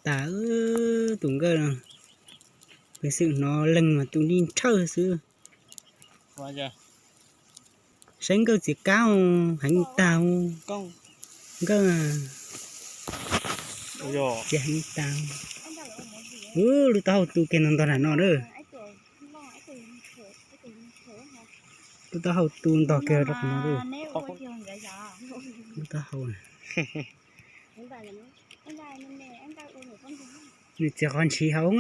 tas tus nkawj no. Piv xwm hnov leeg mas tus nij nrhawj xwb. Saib nkawj txiav kab heev tag. Nkawj txiav heev tag. Lub taub hau tu kiag ntog ntog nram no lawm. Lub taub hau tu ntog kiag rau qhov no lawm. Lub taub hau. Nws txiav qhov ntshis hauv,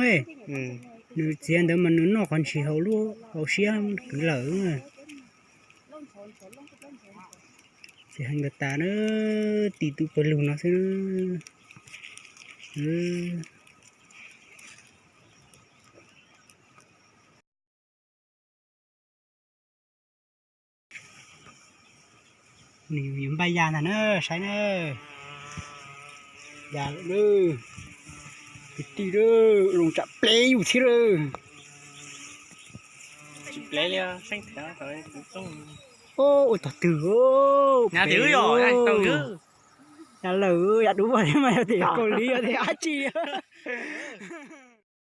nws txiav ntawd mas nws noj qhov ntshis hauv lub hauv siab kwv lawm. Txiav heev tas tas na, ti tu pawg lug no xwb. Nws yuav npaj ya ntag na, saib na. Ya lawm, kwv tij, zoo tsam pleb yus thiab lawm. Ua tog twg, ya lawm, ya dub thiab mas yog tias kaus lim yog tias dab tsi.